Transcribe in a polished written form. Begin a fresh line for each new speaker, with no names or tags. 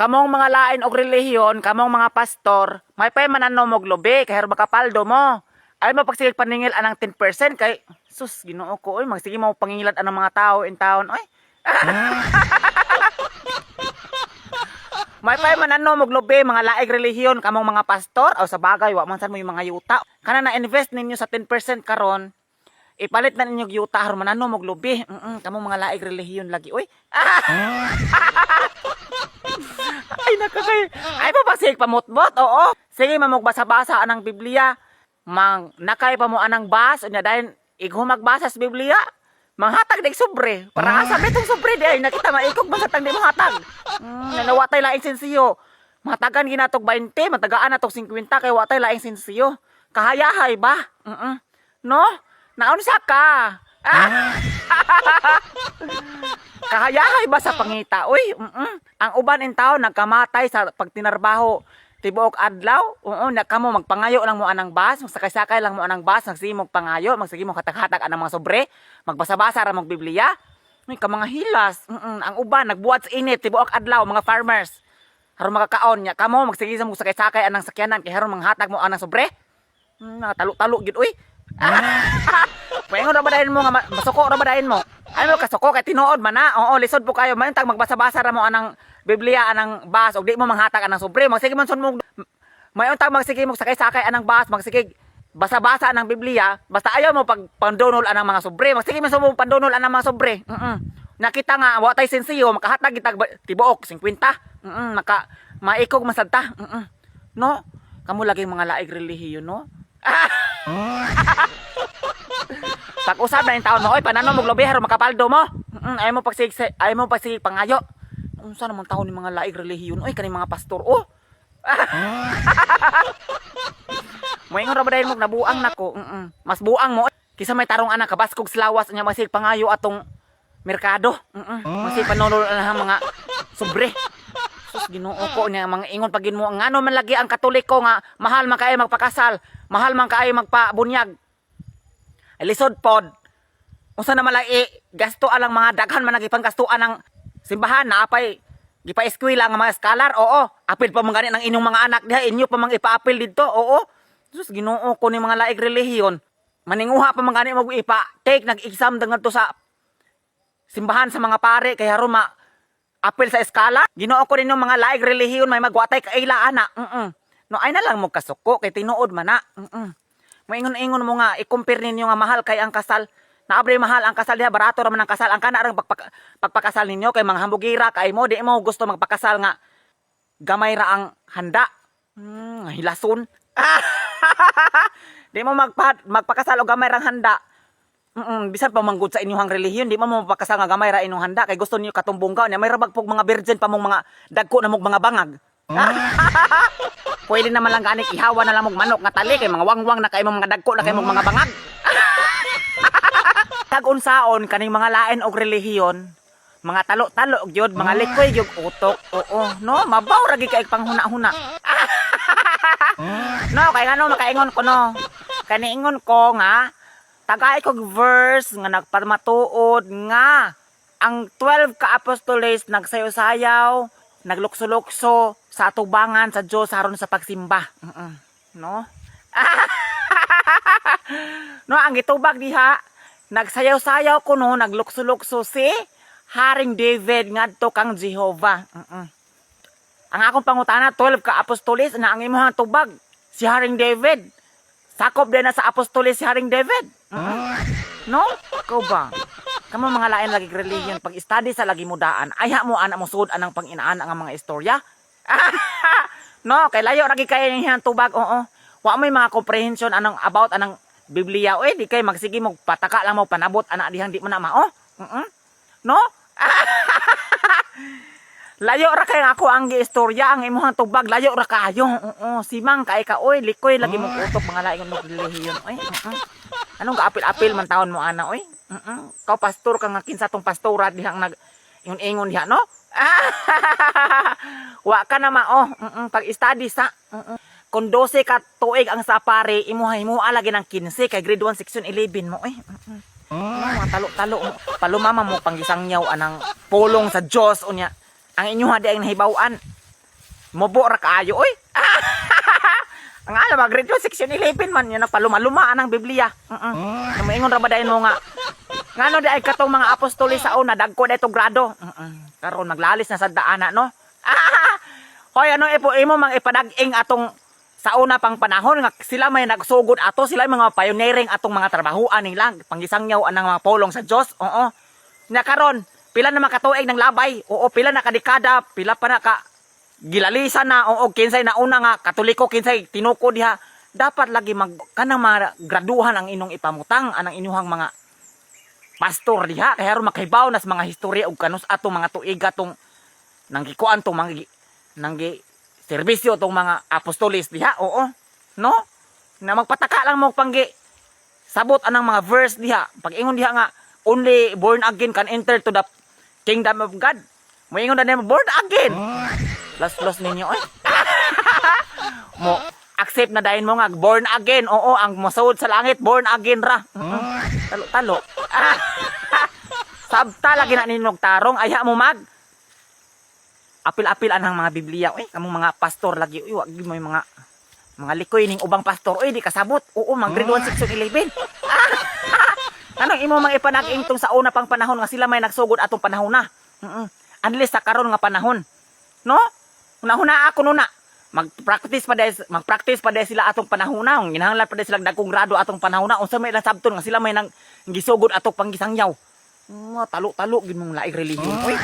Kamong mga lain og relihiyon, kamong mga pastor, maypay manano mog lubi kay makapaldo mo. Ay mo pagsigig paningil anang 10% kay sus, Ginoo ko oy, magsige mo pangingilad anang mga tao in town oy. Maypay manano mog lubi, mga laig relihiyon, kamong mga pastor, aw sa bagay wa man sad mo yung mga yuta. Kana na invest ninyo sa 10% karon, ipalit na ninyo og yuta aron manano mog lubi. Kamong mga laig relihiyon lagi oy. Ay nako kay ay pa ba sige pamutbot, oo. Sige mamog basa-basa anang Biblia. Mang nakay pa mo anang bas unya dayon ighumag magbasa sa Biblia. Manghatag dig sobre. Para asa betong sobre di ay nakita maikog man sa tang di mo hatag. Nanawatay laing sensiyo. Matagan ginatog 20, matagaan natog 50 kay watay laing sensiyo. Kahayahay ba? No? Naunsa ka? Ah! Kahayahay ba sa pangita? Uy, Ang uban in taon nagkamatay sa pagtinarbaho tibuok adlaw. Oo, na kamo magpangayo lang mo anang bus, magsakay-sakay lang mo anang bus, magsige mo pangayo, magsige mo hatag-hatag anang mga sobre, magbasa-basa ra mog Biblia. Uy, ka mga hilas. Ang uban nagbuhat sa init tibuok adlaw, mga farmers. Haron makakaon nya kamo magsige sa mo sakay-sakay anang sakyanan kay haron manghatag mo anang sobre. Talo-talo gyud uy. Paingon ra ba dayon mo nga masuko ra ba dayon mo? Ay mo kasuko kay tinuod man na. Oo, lisod po kayo. Mayong tag magbasa-basa ra mo anang Biblia anang bus og di mo manghatag anang sobre. Magsige man sun mo mayon tag magsige mo sakay-sakay anang bus, magsige basa-basa anang Biblia, basta ayaw mo pag pandunol anang mga sobre. Magsige man sun mo pandunol anang mga sobre. Nakita nga wa tay sensiyo, makahatag kitag tibuok 50. Maka maikog man sad ta. No? Kamo lagi mga laig relihiyon, no? Pag-usab na yung taon mo, oy, panano mo globe, haron makapaldo mo. Ayaw mo pagsig pangayo. Unsa naman taon ni mga laig relihiyon, oy, kaning mga pastor, oh. Moingon ra ba dahil mo nabuang nako? Mas buang mo kisa may tarong anak kabaskog slawas nya masig pangayo atong merkado. Masig panulol na mga sobre. Sus, Ginoo ko niya mga ingon pag mo ngano man lagi ang Katoliko nga mahal man kaayo magpakasal, mahal man kaayo magpabunyag. Ay, lisod pod. Unsa naman lang gasto alang mga daghan man nagipanggastuan ng simbahan na apay gipa-eskwela nga mga scholar. Oo, apil pa man gani ng inyong mga anak diha, inyo pa mang ipa-apil didto. Oo. Sus, Ginoo ko ni mga laig relihiyon. Maninguha pa man gani mo ipa take nag-exam ngadto sa simbahan sa mga pare kay haron ma apil sa eskala. Ginoo ko ninyo mga laig relihiyon, may magwatay kaila ana. No ay na lang mo kasuko kay tinuod man na. Moingon-ingon mo nga i-compare ninyo nga mahal kay ang kasal. Naabre mahal ang kasal diha, barato ra man ang kasal. Ang kana rang pagpakasal ninyo kay mga hambugira kay mo, di mo gusto magpakasal nga gamay ra ang handa. Hilason. Di mo magpakasal og gamay rang handa. Bisan pa manggod sa inyong relihiyon, di mo mapakasal nga gamay ra inyong handa kay gusto niyo katumbong ka nya may rabag pog mga virgin pa mong mga dagko na mong mga bangag. Pwede naman lang ganik ihawa na lang mong manok nga tali kay mga wangwang na kay mong mga dagko na kay mong mga bangag. Kag unsaon kaning mga lain og relihiyon, mga talo-talo gyud, mga likoy gyud utok. Oo, no, mabaw ra gyud kay panghuna-huna. No, kay ngano makaingon ko no. Kaniingon ko nga tagay kog verse nga nagpamatuod nga ang 12 ka apostoles nagsayaw-sayaw, naglukso-lukso sa atubangan sa Dios aron sa pagsimba. No? No, ang gitubag diha, nagsayaw-sayaw kuno, naglukso-lukso si Haring David ngadto kang Jehova. Ang akong pangutana, 12 ka apostoles na ang imong tubag si Haring David. Sakop din na sa apostoles si Haring David. No? Ikaw ba? Kamo mga lain lagi religion pag study sa lagi mo daan, ayha mo ana mo sud anang pang-inaana nga mga istorya. No, kay layo ra gid kay niyang tubag, oo. Wa may mga comprehension anang about anang Biblia oy, di kay magsige mo pataka lang mo panabot ana dihang di man na mao. No? Layo ra kay ako ang giistorya ang imong tubag, layo ra kayo. Oo, simang kay ka oy, likoy lagi mo utok mga laing mo relihiyon oy. Anong kaapil-apil man taon mo ana oy? Kaw pastor ka nga kinsa tong pastora dihang nag ingon-ingon diha no? Wa ka na mao. Pag-study sa. Kung 12 ka tuig ang sapari, imuha himuha lagi ng 15 kay grade 1 section 11 mo eh. Ano, mga talo-talo mo. Palumama mo panggisangyaw anang pulong sa Dios unya. Ang inyo di ang nahibaw-an. Mubo ra kaayo oy. Ang alam ba, grade 1 section 11 man yan nagpaluma-luma ang Biblia. Mm. Moingon ra ba dayon mo nga ngano di ay katong mga apostoles sa una dagko na itong grado. Karon maglalis na sa daana, no? Hoy, ano ipo imo mang ipadag-ing atong sa una pang panahon nga sila may nagsugod ato, sila yung mga pioneering atong mga trabahuan nila pangisangyaw anang mga polong sa Dios. Oo, nya karon pila na makatuig ng labay? Oo, pila na kadekada, pila pa na ka gilalisan na? Oo, kinsay na una nga Katoliko, kinsay tinuko diha? Dapat lagi mag kanang mga graduhan ang inong ipamutang anang inyuhang mga pastor diha kay aron makahibaw nas mga historya ug kanus atong mga tuiga tong nanggikuan tong mga nanggi serbisyo tong mga apostolis diha. Oo, no, na magpataka lang mo panggi sabot anang mga verse diha. Pag ingon diha nga only born again can enter to the kingdom of God, moingon na nimo born again. Los los ninyo oy. Mo accept na dayon mo nga born again. Oo, ang mosuod sa langit born again ra. Talo talo. Sabta lagi na ninog tarong ayha mo mag apil-apil anang mga Biblia oy. Kamong mga pastor lagi uy, wag gyud mo yung mga likoy ning ubang pastor oy, di kasabot. Oo, mga grade 1 section 11. Anong imo mga ipanag-ing tong sa una pang panahon nga sila may nagsugod atong panahon na? Unless sa karon nga panahon, no? Una-una ako nuna. Mag-practice pa dahil sila atong panahon na. Ginahanglan pa dahil sila dagkong grado atong panahon na. Unsa may ilang sabton nga sila may nang gisugod atong panggisangyaw? Mga talo-talo gid mong laing relihiyon oy.